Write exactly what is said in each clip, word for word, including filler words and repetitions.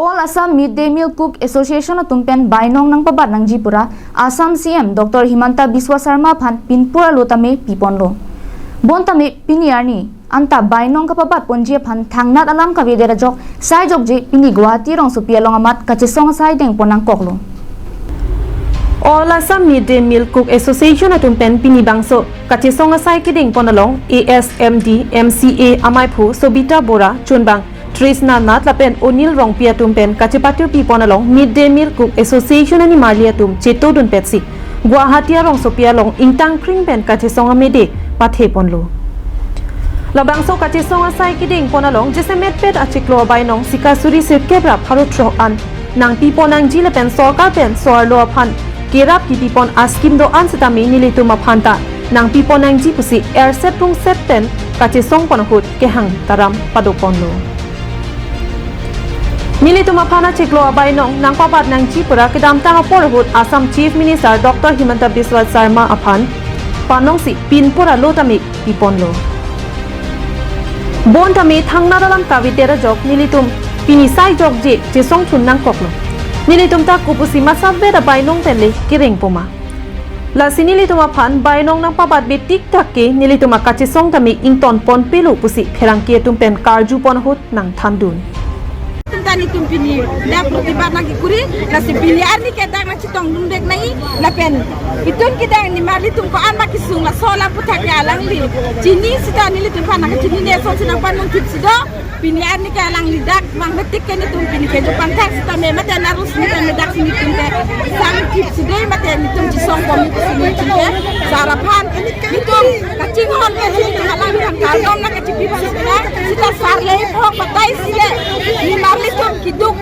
All Assam Mid Day Meal Cook Association atum pen bainong nangpabat nangji pura Assam C M Doctor Himanta Biswa Sarma aphan pinpura lo tame piponlo. Bon tame pini arni anta bainong kapabat ponji aphan thangnat alam kavedet ajok sai jokje pini Guwahati rongsopi along amat kachesong asai dengpon nangkoklo. All Assam Mid Day Meal Cook Association atum pen pini bangso kachesong asai kedengpon along A S M D M C A amaiphu Sobita Bora, chunbang Trisna Nath lapen Onil Rongpi atum pen kachepatir pipon along Mid Day Meal Cook Association animarli atum chetodun petsi Guwahati arongsopi along ingtang kring pen kachesong amede patheponlo. Labangso kachesong asai kedengpon along jasemet pet achiklo abainong sikasuri sirkep ra pharo throk an nangpipon nangji lapen sorkar pen so-arlo aphan kerap kipipon a-scheme do-an sitame nelitum aphan ta nangpipon nangji pusi erset rungset pen kachesongpon ahut kehang taram padoponlo. Nelitum aphan achiklo abainong nangpabat nangji pura kedamtang apor ahut Assam Chief Minister Doctor Himanta Biswa Sarma aphan panongsi pinpura lo tame piponlo. Bon tame thangnat alam kavedet ajok nelitum pini sai jokje chesongthun nangkoklo. Nelitum ta kopusi masapvet abainong penle kereng poma. Lasi nelitum aphan bainong nangpabat betik tak ke nelitum akachesong tame ingtonpon pelo pusi pherangke atum pen karjupon ahut nangthandun. Tum ta nelitum pini la protibad nangkekuri, lasi pini arni ke dak nangchetongdun dek nai, lapen itum kedang nimarli atum ko-an ma kesung laso alam aputhak ke alangli chini sita nelitum aphan nangchinine asonsi nangpanun thipsi do. Pini arni ke alangli dak mang betik ke nelitum pini ke jopang thak sitame mate narus nelitum dak si nelitum ke sang thipsi dei mate nelitum chesongpon nelitum si nelitum ke sar aphan nelitum kachinghon ke nelitum alangli aphan kardom nangkachipi bang sita sar le ipho patai si le nimarli atum keduk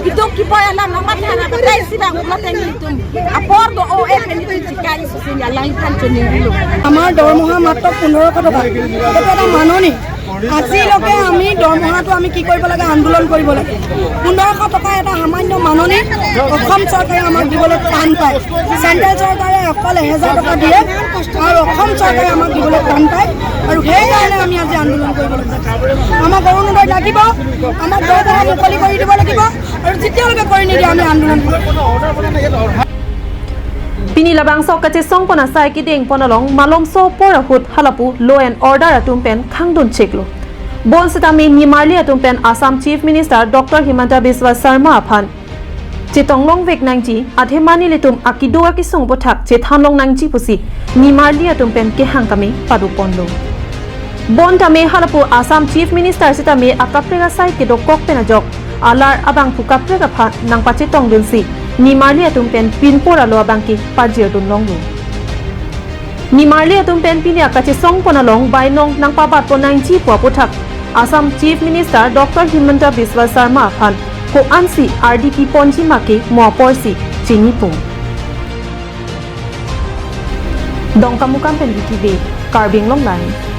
keduk kipoi alam nangmatha nang patai si bang ulateng nelitum apor do-o-e ke nelitum chikai susi alangli aphan choningri lo. আমাৰ দৰমহা মাত্ৰ পোন্ধৰশ টকা। এইটো এটা মাননি। আজিলৈকে আমি দৰমহাটো আমি কি কৰিব লাগে? আন্দোলন কৰিব লাগে। পোন্ধৰশ টকা এটা সামান্য মাননি অসম চৰকাৰে আমাক দিবলৈ টান পায়। চেণ্ট্ৰেল চৰকাৰে অকল এহেজাৰ টকা দিয়ে আৰু অসম চৰকাৰে আমাক দিবলৈ টান পায় আৰু সেইকাৰণে আমি আজি আন্দোলন কৰিব লাগে। আমাক অৰুণোদয় লাগিব, আমাক দৰমহা মুকলি কৰি দিব লাগিব আৰু যেতিয়ালৈকে কৰি নিদিয়ে আমি আন্দোলন কৰিম। Pini labangso kachesongpon asai kedengpon along malomso apor ahut halapu law and order atum pen khangdun chiklo. Bonsitame nimarli atum pen Assam Chief Minister Doctor Himanta Biswa Sarma aphan chetong longvek nangji, athema nelitum akido akisung aputhak chethan long nangji pusi nimarli atum pen kehang tame padoponlo. Bon tame halapu Assam Chief Minister sitame akaprek asai kedokok pen ajok alar abangphu kaprek aphan nangpachetongdunsi nimarli atum pen pinpura lo abangke pajirdun longlo. Nimarli atum pen pini akachesongpon along bainong nangpabatpon nangji pu aputhak Assam Chief Minister Doctor Himanta Biswa Sarma aphan ko-ansi ardi piponji make mo aporsi chinipo. Dongkamukam pen Vicky Bey, Karbi Anglong Live.